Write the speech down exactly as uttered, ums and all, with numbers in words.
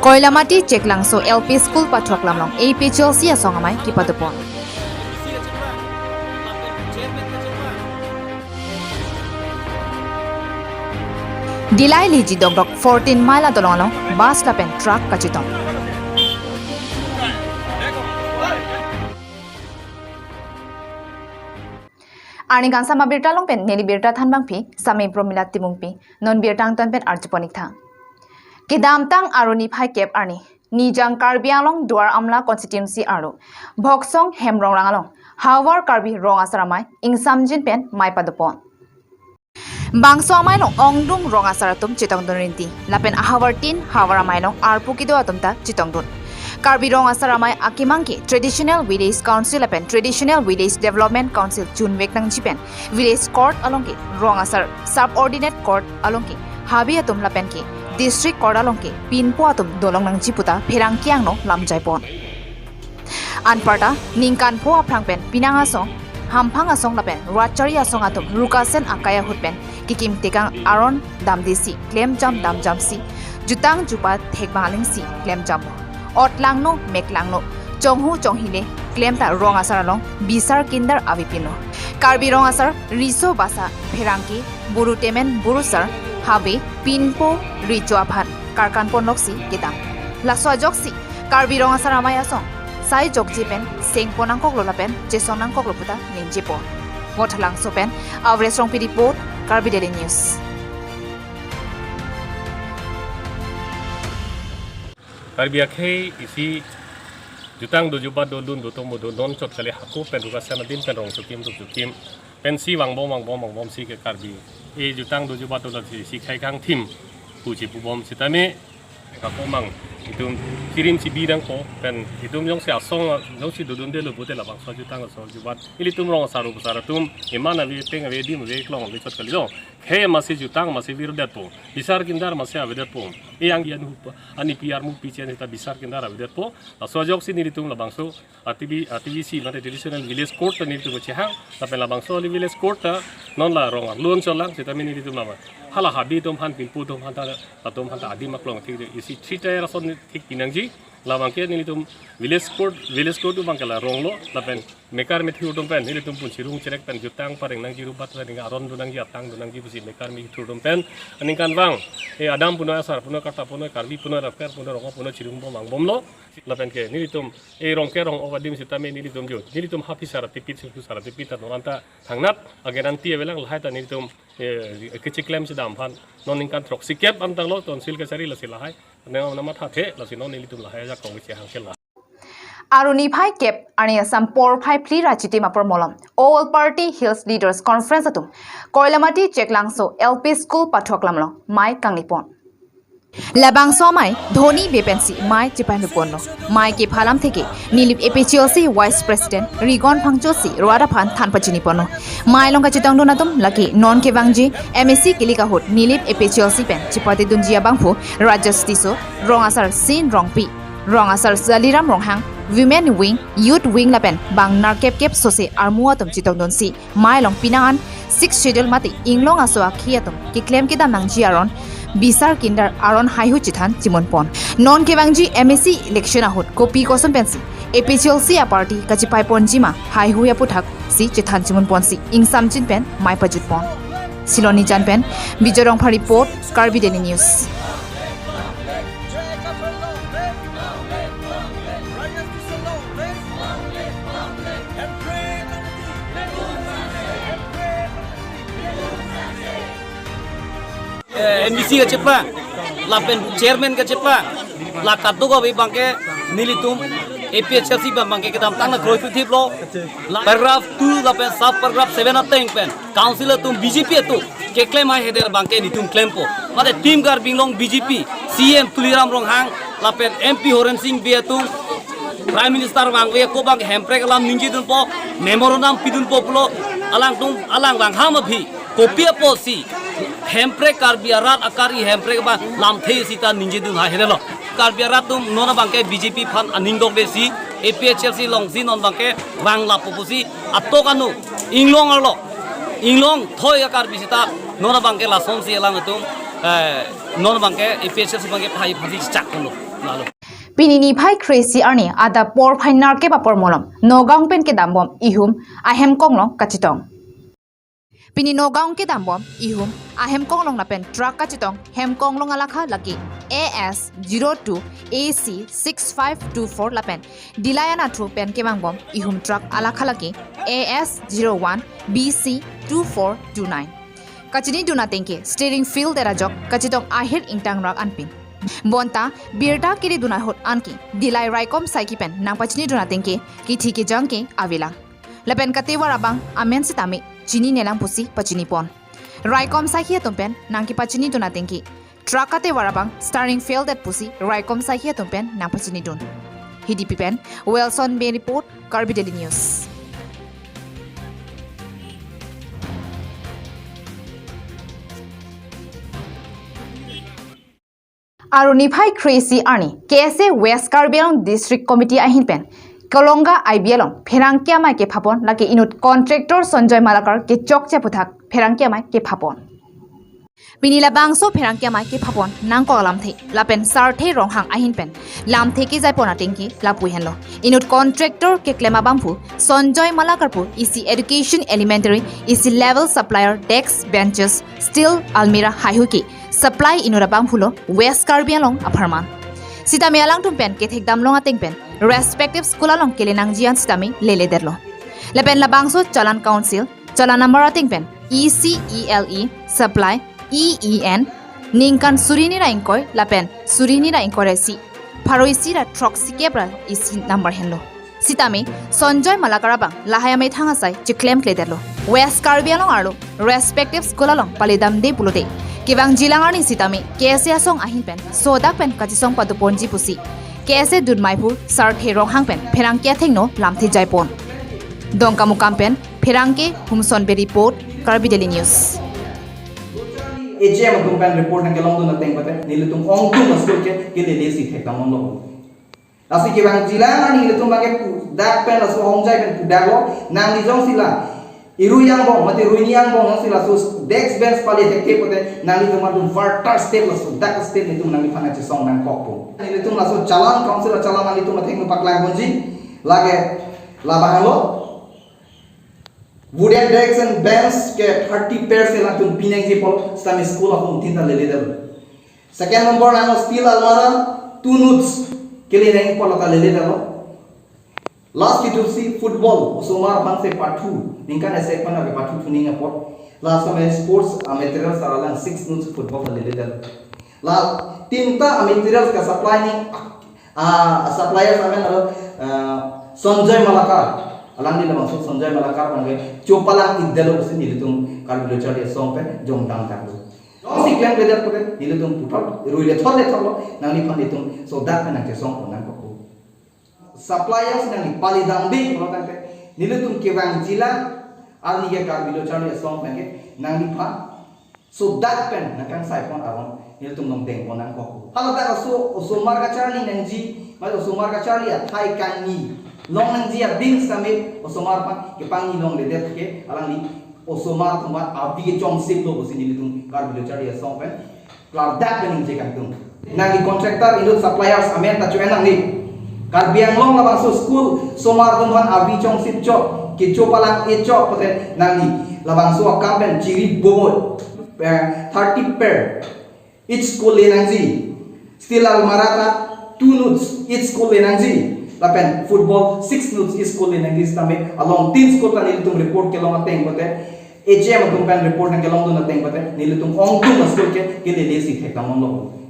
Koilamati Cheklangso L P School pathok lam along A P H L C asong amei kepadopon. Dillai Liji dokdok fourteen mile adolong along bus lapen truck kachetong. Arni kangsam abirta along pen neli birta thanbangpi Sami Promila Timungpi, non birta angton pen arjupon ik tha. Kedamtang Arni phai kep arni Nijang Karbi Anglong Duar Amla constituency arlo Bhoksong Hemrongrang along Havar Karbi Rong Asar Amei ingsamjin pen mei padopon. Bangso amei along ongdung rong asar atum chetongdun rinti lapen ahavar tin havar amei along arpu kedo atum ta chetongdun. Karbi Rong Asar Amei akemang ke Traditional Village Council lapen Traditional Village Development Council chunvek nangji pen Village Court along ke Rong Asar, Subordinate Court along ke Habe atum lapen ke District Court along ke pinpo atum dolong nangji puta pherangke angno lamjaipon. Anparta ningkan pho aphrang pen pinang asong, hamphang asong lapen ratchari asong atum rukasen akai ahut pen kekim tekang aron damdesi klemjam damjamsi jutang jubat thekbang alingsi klemjam. Ot langno, mek langno, chonghu chonghi le klem ta rong asar along bisar kindar avepinlo. Karbi Rong Asar riso basa pherangke buru temen buru sar habe pinpo richo aphan karkan ponloksi kedam. Laso ajoksi Karbi Rong Asar Amei asong sai jokje pen sengpon nangkoklo lapen chesong nangkoklo puta ningjepon. Vothatlangso pen Avres Rongpi report, Karbi Daily News. Karbi akhei isi jutang do jubat do lun do tomo do non chot kali hako pen rukasen adin pen rong chukim ruk chukim pensi vangbom vangbom vangbomsi ke Karbi e jutang do jubat do lasi si khai kangthim puji pubom sitame kakomang itum kirim si bidang ko pen itum jongsi asong jongsi dodunde lo bote labangso jutang asong jubat ilitum rong asar rong asar atum iman ave teng ave dim ave klong ave chot kali lo. Khei masi jutang masi virdetpo, bisar kindar masi avedetpo. E anggi anu hupa ani P R mu pichen ta bisar kindar avedetpo. Laso ajoksi nelitum labangso A T V, A T V C mate Traditional Village Court ta nelitum chehang, lapen labangso ali Village Court ta non la rong arlun cholang sitame nelitum lama hala habe atum aphan pinpo atum aphan ta atum aphan ta adim aklong thik isi three tier ason thik pinangji. Labang ke nelitum Village Court, Village Court atum abang ke la ronglo lapen mekar methur atum pen nelitum pun chirung cherek pen jutang pareng nangji rubat pen aron do nangji atang do nangji pusi mekar methur atum pen aningkanvang e adam punoi asar punoi karta punoi Karbi punoi rapker punoi rong punoi chirung bom vangbomlo. Lapen ke nelitum e rong ke rong ova dim sitame nelitum jo nelitum haphi sara tipit siphu sara tipit ta non anta thangnat a guarantee avelang lahai ta nelitum e kechiklem si dam aphan non ningkan throksi kep amtanglo tonsil kachari lasi lahai. Nang namatha the lasi non nelitum lahai ajak kong chehang ke la. Arni phai kep arni asam porphai phli ra chitim apor malom All Party Hills Leaders Conference atum Koilamati Cheklangso L P School pathok lam along mei kanglipon. Labangso amei dhoni bepensi mei chepanduponlo. Mei kephalam theke Nilip A P H L C Vice President Rigon Phangcho si rat aphan than pachiniponlo. Mei along kachetongdun atum lake non kevangji M A C kilik ahut Nilip A P H L C pen chepatedunji abangphu Rajesh Tisso, Rong Asar Sin Rongpi, Rong Asar Saliram Ronghang, Women Wing, Youth Wing lapen bang nerkep kep sose armu atum chetongdunsi mei along pinang an Sixth Schedule mate inglong aso akhei atum keklem kedam nangji aron bisar kindar aron haihu chethan chimunpon. Non kevangji M A C election ahut kopi koson pensi A P H L C a party kachepaiponji ma haihu aputhak si chethan chimunponsi ingsamjin pen mei pajutpon. Silon Nijan pen Bijoy Rongphar report, Karbi Daily News. Eh, M D C kacheplang, lapen chairman kacheplang, la kadokave abangke nelitum A P H L C abangke kedamtang na kroi thiplo. La paragraph two lapen sub paragraph seven ateng pen council atum B J P atum keklem haihedet abangke nelitum klempo. Mate Team Karbi Anglong B J P, C M Tuliram Ronghang lapen M P Horensing Bey atum Prime Minister vangve ako abang hemprek alam ningjedunpo, memorandum pidunpo pulo, alangtum alang vangham aphi kopi apotsi hemprek Karbi arat akari hemprek abang lamthe sita ningjedun haihedetlo. Karbi arat atum non abangke B J P aphan aning dokdesi A P H L C alongsi non abangke vang lapu pusi atok anu inglong arlo inglong thoi a Karbi sita non abangke lasonsi alangtum, eh, non abangke A P H L C abangke phai phasi chak kono. Pini niphai kre-isi arni adap porphai nerkep apor malom Nagaon pen kedambom ihum ahem konglong kachetong. Pini Nagaon kedambom ihum ahem konglong lapen truck kachetong hem konglong alakha lake A S zero two A C six five two four lapen Dillai anatthu pen kevangbom ihum truck alakha lake A S zero one B C two four two nine. Kachinidun atengke steering failed ajok kachetong ahir ingtangrak anpin. Bonta birta kiridun ahut anke Dillai raikom saiki pen nangpachinidun atengke kithi kejang ke avelang. Lapen katevar abang amen sitame chininelang pusi pachinipon. Raikom saiki atum pen nangkepachinidun atengke truck katevar abang steering failed pusi raikom saiki atum pen nangpachinidun. Hidipi pen Wilson Bey report, Karbi Daily News. Aru niphai kre-isi arni K S A West Karbi Anglong District Committee ahin pen Kolonga I B along pherangke amei kephapon lake inut contractor Sanjoy Malakar kechokche aputhak pherangke amei kephapon. Pini labangso pherangke amei kephapon nangkok alamthe lapen Sarthe Ronghang ahin pen lamthe kejaipon atengke lapu henlo. Inut contractor keklem abangphu Sanjoy Malakar pu isi education elementary isi level supplier desk benches steel almirah haihui ke supply inut abangphulo West Karbi Anglong apharman. Sitame alangtum pen kethekdamlong ateng pen respective school along kele nangji an sitame leledetlo. Lapen labangso challan council, challan number ateng pen E C E L E supply E E N ningkan suri hini ra ingkoi lapen suri hini ra ingkoi ra isi, pharo isi ra throksi kep ra isi number henlo. Sitame Sanjoy Malakar abang lahai amethang asai chiklemkledetlo. West Karbi Anglong arlo respective school along palidamde pulote kevangjilang arni sitame K S A asong ahin pen sodak pen kachesong padoponji pusi K S A dunmaiphur Sarthe Ronghang pen pherangke athengno lamthe jaipon. Dongkamukam pen pherangke Humson Bey report, Karbi Daily News. A J M atum pen report nangkelongdun ateng pate nelitum ongdung a-school ke kelele si thekdamlonglo. Lasi kevangjilang arni nelitum abangke pu dak pen laso ahongjai pen pudaklo, nangli jongsi la irui angbong mate iruini angbong jongsi laso desk bench pale thekthe pute nanglitum atum further step laso dak step nelitum nangliphan kachesong nangkokpo. Nelitum laso challan council challan nanglitum athengno paklang ponji lake labang lo. Wooden desks and bench ke thirty pairs si latum pinangji apot sitame school ahum tin ta leledetlo. Second number nang steel almirah two notes kele nangji apot ta leledetlo. Last ke tu si football, osomar aphan si pathu, ningkan isi aphan ke pathu thuning apot. Last me sports a materials alang six notes football ta leledetlo. La tinta a materials ka-supply ni, ah, suppliers amen alo, ah, Sanjoy Malakar. Alangli labangso Sanjoy Malakar abangke chopalang-idetlo pusi nelitum Karbi Lo Charli Asong pen jongdang thaklo. Jongsi klemkledet pute nelitum puthot ruile thot le thotlo, nangliphan nelitum sodak pen nangchesong pon nangkokpo. Suppliers nangli palidamde pulo tangte nelitum kevangjilang arni ke Karbi Lo Charli Asong pen ke nangliphan sodak pen nangkangsai pon aron nelitum longdeng pon nangkokpo. Haladak aso osomar kacharli nangji, mate osomar kacharli athai kangni long nangji abing sitame osomar aphan kepangni longledet ke alangli osomar atum aphan avi kechongsiklo pusi nelitum Karbi Lo Charli Asong pen klardak pen ningje kangtung. Nangli contractor inut suppliers amen ta cho-en nangli. Karbi Anglong labangso school osomar atum aphan avi chongsip chok, kecho palang-e chok pute nangli labangso akam pen chiri bomoi, eh, thirty pair each school le nangji. Steel almirah ta two notes each school le nangji. Lapen football six notes each school le nangji sitame along tin school ta nelitum report kelong ateng pute, A J M atum pen report nangkelongdun ateng pute nelitum ongdung a-school ke kelele si thekdamlonglo.